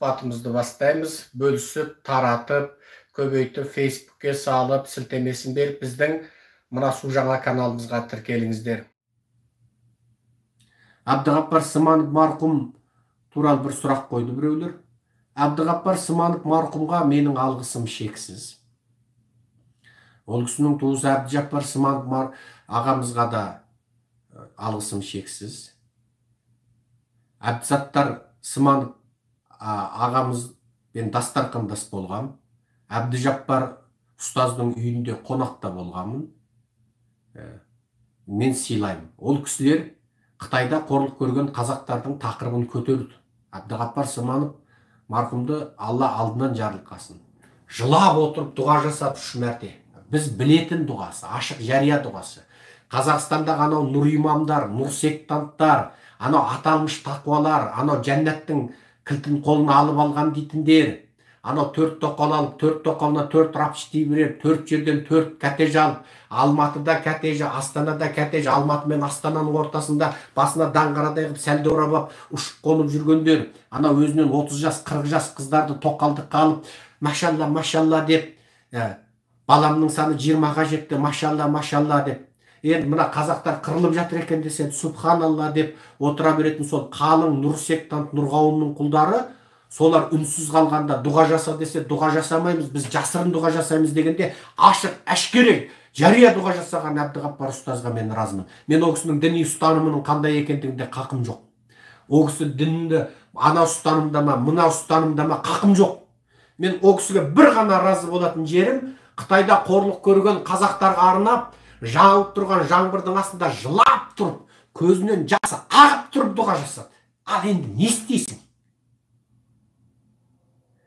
Сұхбатымызды бастаймыз. Бөлісіп, таратып, көбейтіп, Фейсбукке салып, сілтемесін беріп, біздің мына Су жаңа каналымызға тіркеліңіздер. Әбдіғаппар Сыманов марқұм туралы бір сұрақ қойды біреулер. Әбдіғаппар Сыманов марқұмға менің алғысым шексіз. Ол кісінің туысы Әбдіжаппар Сыманов ағамызға да алғысым шексіз. Әбдісаттар Сыманов ағамызбен дастарқандас болғам. Әбдіжаппар ұстаздың үйінде қонақта болғанмын. Мен сыйлаймын. Ол кісілер Қытайда қорлық көрген қазақтардың тақырыбын көтерді. Әбдіғаппар Сыманов марқұмды Алла алдынан жарылқасын. Жылап отырып дұға жасап 3 мәрте. Біз білетін дұғасы, ашық жария дұғасы. Қазақстандағы анау нұр имамдар, нұр сектанттар, анау аталмыш тақуалар, анау жәннаттың кілтін қолына алып алған дейтіндер, анау 4 тоқал алып, 4 тоқалына 4 рапш дей берер, 4 жерден 4 кәтеж алып, Алматыда кәтежі, Астанада кәтеж, Алматы мен Астананың ортасында басына даңғарадай қылып сәлде орап алып, ұшып қонып жүргендер, анау өзінен 30 жас, 40 жас қыздарды тоқалдыққа алып, машалла, машалла деп, баламның саны 20-ға жетті, машалла, машалла деп. Енді мына қазақтар қырылып жатыр екен десе, субханалла деп отыра беретін сол қалың нұр сектант Нұрғауынның құлдары, солар үнсіз қалғанда дұға жаса десе, дұға жасамаймыз, біз жасырын дұға жасаймыз дегенде ашық, әшкере, жария дұға жасаған Әбдіғаппар ұстазға мен разымын. Мен ол кісінің діни ұстанымының қандай екендігінде қақым жоқ. Ол кісі дінді ана ұстанымда ма, мына ұстанымда ма қақым жоқ. Мен ол кісіге бір ғана разы болатын жерім, Қытайда қорлық көрген қазақтарға арнап, жауып тұрған жаңбырдың астында жылап тұрып, көзінен жасы ағып тұрып дұға жасады. Ал енді не істейсің?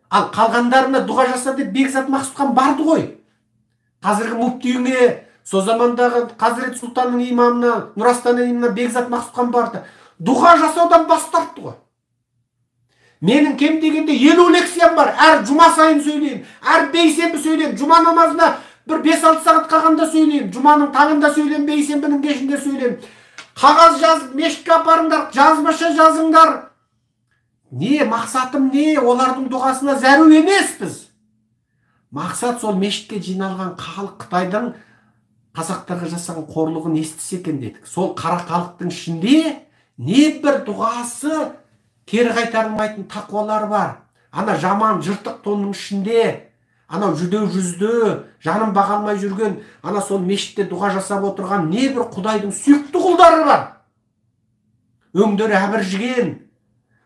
Ал қалғандарына дұға жаса деп Бекзат Мақсұтхан барды ғой. Қазіргі мүптиіңе, сол замандағы Қазірет Сұлтанның имамына, Нұр имамына Бекзат Мақсұтхан барды. Дұға жасаудан бас тартты ғой. Менің кем дегенде 50 лекциям бар. Әр жұма сайын сөйлеймін, әр бейсенбі сөйлеймін. Жұма намазына бір 5-6 сағат қалғанда сөйлеймін, жұманың таңында сөйлеймін, бейсенбінің кешінде сөйлеймін. Қағаз жазып, мешітке апарыңдар, жазбаша жазыңдар. Не, мақсатым не? Олардың дұғасына зәру емеспіз. Мақсат сол мешітке жиналған халық Қытайдың қазақтарға жасаған қорлығын естісе екен дедік. Сол қара халықтың ішінде не бір дұғасы кері қайтарылмайтын тақуалар бар. Ана жаман жыртық тонның ішінде, анау жүдеу жүзді, жанын баға алмай жүрген, ана сол мешітте дұға жасап отырған не бір Құдайдың сүйікті құлдары бар. Өңдері әбіржіген,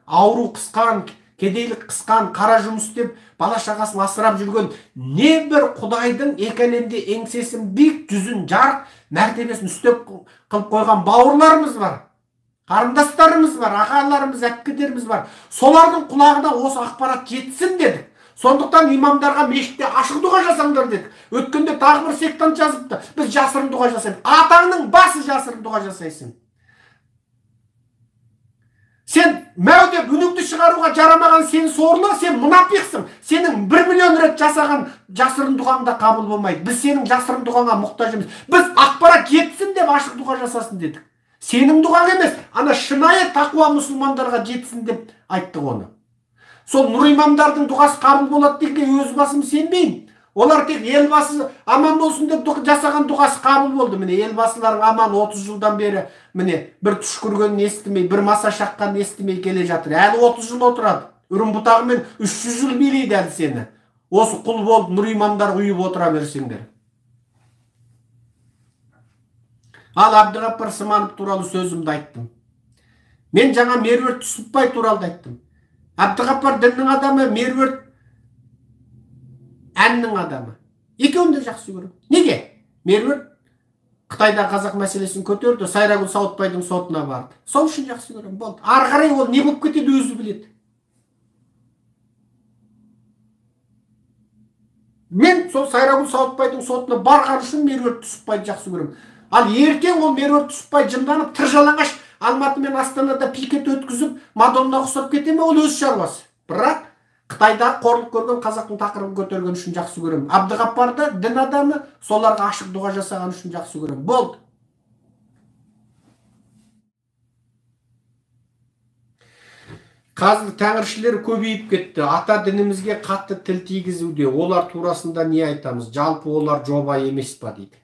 ауру қысқан, кедейлік қысқан, қара жұмыс істеп, бала шағасын асырап жүрген не бір Құдайдың екі әлемде еңсесін биік, жүзін жарық, мәртебесін үстеп қылып қойған бауырларымыз бар. Қарындастарымыз бар, ағаларымыз, әпкелеріміз бар. Солардың құлағына осы ақпарат жетсін дедік. Сондықтан имамдарға мешітте ашық дұға жасаңдар дедік. Өткенде тағы бір сектант жазыпты. Біз жасырын дұға жасаймыз. Атаңның басы жасырын дұға жасайсың. Сен мәу деп үніңді шығаруға жарамаған сен сорлы, сен мұнапиқсың. Сенің 1 миллион рет жасаған жасырын дұғаң да қабыл болмайды. Біз сенің жасырын дұғаңа мұқтаж емес. Біз ақпарат жетсін деп ашық дұға жасасын дедік. Сенің дұғаң емес, ана шынайы тақуа мұсылмандарға жетсін деп айттық оны. Сол нұр имамдардың дұғасы қабыл болады дегенге өз басым сенбеймін. Олар тек елбасы аман болсын деп жасаған дұғасы қабыл болды. Міне елбасыларың аман 30 жылдан бері міне бір түшкіргенін естімей, бір маса шаққанын естімей келе жатыр. Әлі 30 жыл отырады. Үрім бұтағымен 300 жыл билейді әлі сені. Осы құл болып нұр имамдар ұйып отыра берсеңдер. Ал Әбдіғаппар Сыманов туралы сөзімді айттым. Мен жаңа Меруерт Түсіпбай туралы да айттым. Әбдіғаппар діннің адамы, Меруерт әннің адамы. Екеуін де жақсы көремін. Неге? Меруерт Қытайда қазақ мәселесін көтерді, Сайрагүл Сауытбайдың сотына барды. Сол үшін жақсы көремін. Болды. Ары қарай ол не болып кетеді өзі біледі. Мен сол Сайрагүл Сауытбайдың сотына барған үшін Меруерт Түсіпбайды жақсы көремін. Ал ертең ол Меруерт Түсіпбай жынданып, тыр жалаңаш Алматы мен Астанада пикет өткізіп, Мадонна ұқсап кете ме, ол өз шаруасы. Бірақ Қытайда қорлық көрген қазақтың тақырыбын көтерген үшін жақсы көремін. Әбдіғаппарды дін адамы, соларға ашық дұға жасаған үшін жақсы көремін. Болды. Қазір тәңіршілер көбейіп кетті. Ата дінімізге қатты тіл тигізуде. Олар турасында не айтамыз? Жалпы олар жоба емес па дейді.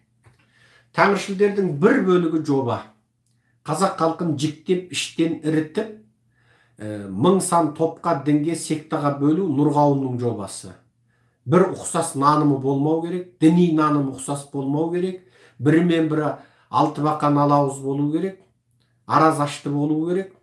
Тәңіршілдердің бір бөлігі жоба. Қазақ халқын жіктеп, іштен ірітіп, мың сан топқа, дінге, сектаға бөлу Нұрғауынның жобасы. Бір ұқсас нанымы болмау керек, діни нанымы ұқсас болмау керек, бірімен бірі алты бақан алауыз болу керек, араз ашты болу керек.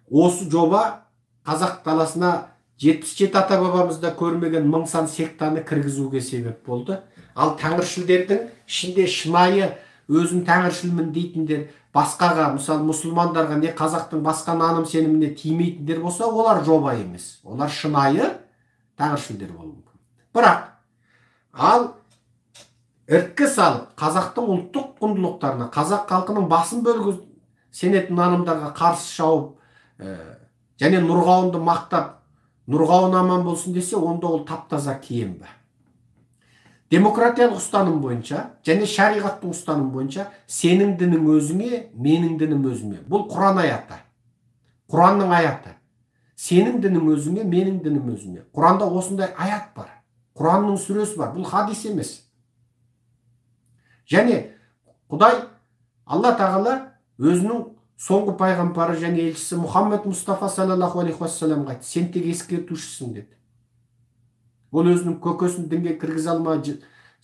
Осы жоба қазақ даласына 77 ата-бабамызда көрмеген мың сан сектаны кіргізуге себеп болды. Ал тәңіршілдердің ішінде шынайы өзін тәңіршілмін дейтіндер, басқаға, мысалы мұсылмандарға не қазақтың басқа наным сеніміне тимейтіндер болса, олар жоба емес. Олар шынайы тәңіршілдер болуы мүмкін. Бірақ ал іріткі салып қазақтың ұлттық құндылықтарына, қазақ халқының басым бөлігі сенетін нанымдарға қарсы шауып, және Нұрғауынды мақтап, Нұрғауын аман болсын десе, онда ол тап-таза киембі. Демократиялық ұстаным бойынша және шариғаттың ұстанымы бойынша сенің дінің өзіңе, менің дінім өзіме. Бұл Құран аяты. Құранның аяты. Сенің дінің өзіңе, менің дінім өзіме. Құранда осындай аят бар. Құранның сүресі бар. Бұл хадис емес. Және Құдай, Алла Тағала өзінің соңғы пайғамбары және елшісі Мұхаммед Мұстафа саллаллаху алейхи уассаламға айтты: сен тек ескертушісің деді. Ол өзінің көкесін дінге кіргізе алмай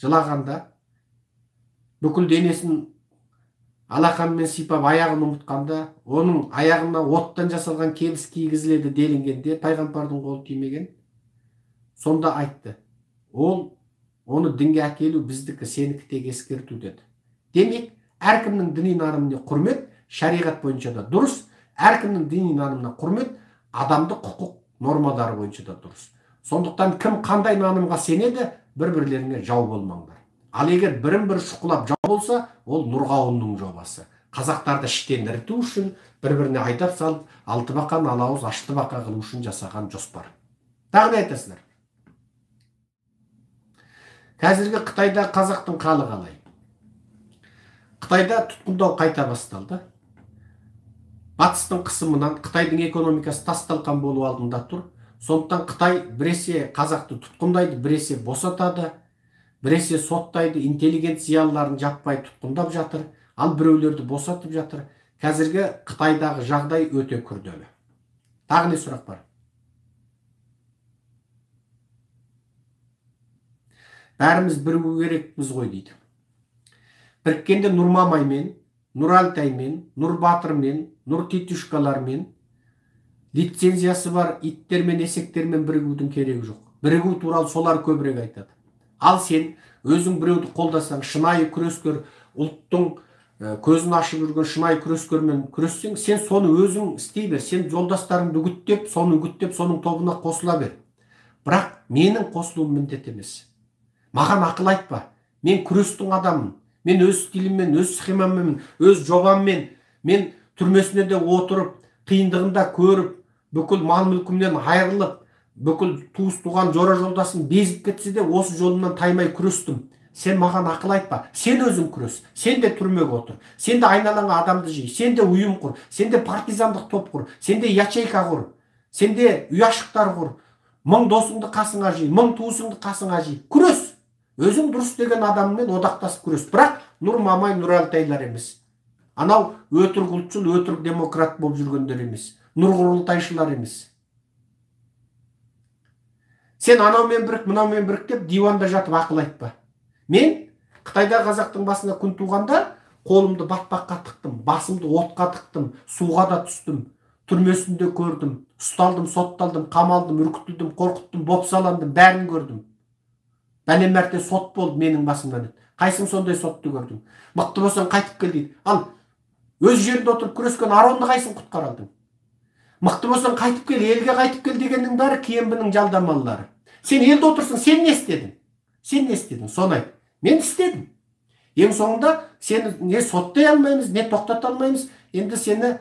жылағанда, бүкіл денесін алақанмен сипап аяғын ұмытқанда, оның аяғына оттан жасалған кебіс кигізіледі делінгенде пайғамбардың қолы тимеген. Сонда айтты: ол оны дінге әкелу біздікі, сенікі тек ескерту деді. Демек, әркімнің діни нанымына құрмет, шариғат бойынша да дұрыс, әркімнің діни нанымына құрмет, адамдық құқық нормалары бойынша да дұрыс. Сондықтан кім қандай нанымға сенеді, бір-бірлеріңе жау болмаңдар. Ал егер бірін-бірі шұқылап жау болса, ол Нұрғауынның жобасы. Қазақтарды іштен іріту үшін, бір-біріне айдап салып, алты бақан алауыз, ашты бақа қылу үшін жасаған жоспар. Тағы не айтасыздар? Қазіргі Қытайда қазақтың халі қалай? Қытайда тұтқындау қайта басталды. Батыстың қысымынан Қытайдың экономикасы тас-талқан болу алдында тұр. Сондықтан Қытай біресе қазақты тұтқындайды, біресе босатады, біресе соттайды, интеллигент зиялыларын жаппай тұтқындап жатыр, ал біреулерді босатып жатыр. Қазіргі Қытайдағы жағдай өте күрделі. Тағы не сұрақ бар? Бәріміз бірігу керекпіз ғой дейді. Біріккенде Нұрмамаймен, Нұралтаймен, Нұрбатырмен, Нұртитюшкалармен, лицензиясы бар иттермен, есектермен бірігудің керегі жоқ. Бірігу туралы солар көбірек айтады. Ал сен өзің біреуді қолдасаң, шынайы күрескер, ұлттың көзін ашып жүрген шынайы күрескермен күрессең, сен соны өзің істей бер. Сен жолдастарыңды үгіттеп, соны үгіттеп, соның тобына қосыла бер. Бірақ менің қосылуым міндет емес. Маған ақыл айтпа. Мен күрестің адаммын. Мен өз стиліммен, өз схемаммен, өз жобаммен, мен түрмесіне де отырып, қиындығында көріп, бүкіл мал мүлкімнен айырылып, бүкіл туыс туған жора жолдасын безіп кетсе де осы жолымнан таймай күрестім. Сен маған ақыл айтпа. Сен өзің күрес. Сен де түрмеге отыр. Сен де айналаңа адамды жи. Сен де ұйым құр. Сен де партизандық топ құр. Сен де ячейка құр. Сен де ұяшықтар құр. Мың досыңды қасыңа жи, мың туысыңды қасыңа жи. Күрес. Өзің дұрыс деген адаммен одақтасып күрес. Бірақ Нұрмамай, Нұралтайлар емес. Анау өтірік ұлтшыл, өтірік демократ болып жүргендер емес. Нұрғұрылтайшылар емес. Сен анаумен бірік, мынаумен бірік деп диванда жатып ақыл айтпа. Мен Қытайда қазақтың басына күн туғанда қолымды батпаққа тықтым, басымды отқа тықтым, суға да түстім, түрмесінде көрдім, ұсталдым, сотталдым, қамалдым, үркітілдім, қорқыттым, бопсаландым, бәрін көрдім. Бәлен мәрте сот болды менің басымнан. Қайсың сондай сотты көрдің? Мықты болсаң қайтып кел дейді. Ал өз жерінде отырып күрескен Аронды қайсың құтқара алдың? Мықты болсаң қайтып кел, елге қайтып кел дегеннің бәрі КМБ-ның жалдамалылары. Сен елде отырсың, сен не істедің? Сен не істедің? Соны айт. Мен істедім. Ең соңында сені не соттай алмаймыз, не тоқтата алмаймыз. Енді сені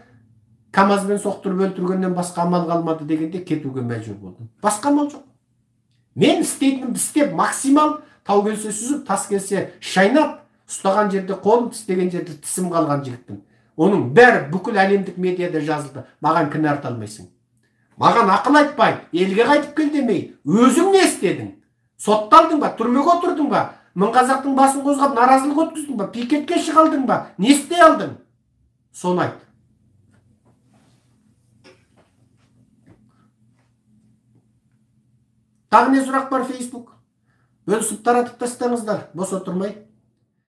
КАМАЗбен соқтырып өлтіргеннен басқа амал қалмады дегенде кетуге мәжбүр болдым. Басқа амал жоқ. Мен істейтінімді істеп, максимал тау келсе сүзіп, тас келсе шайнап, ұстаған жерде қолым, тістеген жерде тісім қалған жігітпін. Оның бәрі бүкіл әлемдік медиада жазылды. Маған кінә арта алмайсың. Маған ақыл айтпай, елге қайтып кел демей, өзің не істедің? Сотталдың ба, түрмеге отырдың ба? Мың қазақтың басын қозғап наразылық өткіздің ба? Пикетке шыға алдың ба? Не істей алдың? Соны айт. Тағы не сұрақ бар Facebook? Бөлісіп таратып тастаңыздар, бос отырмай.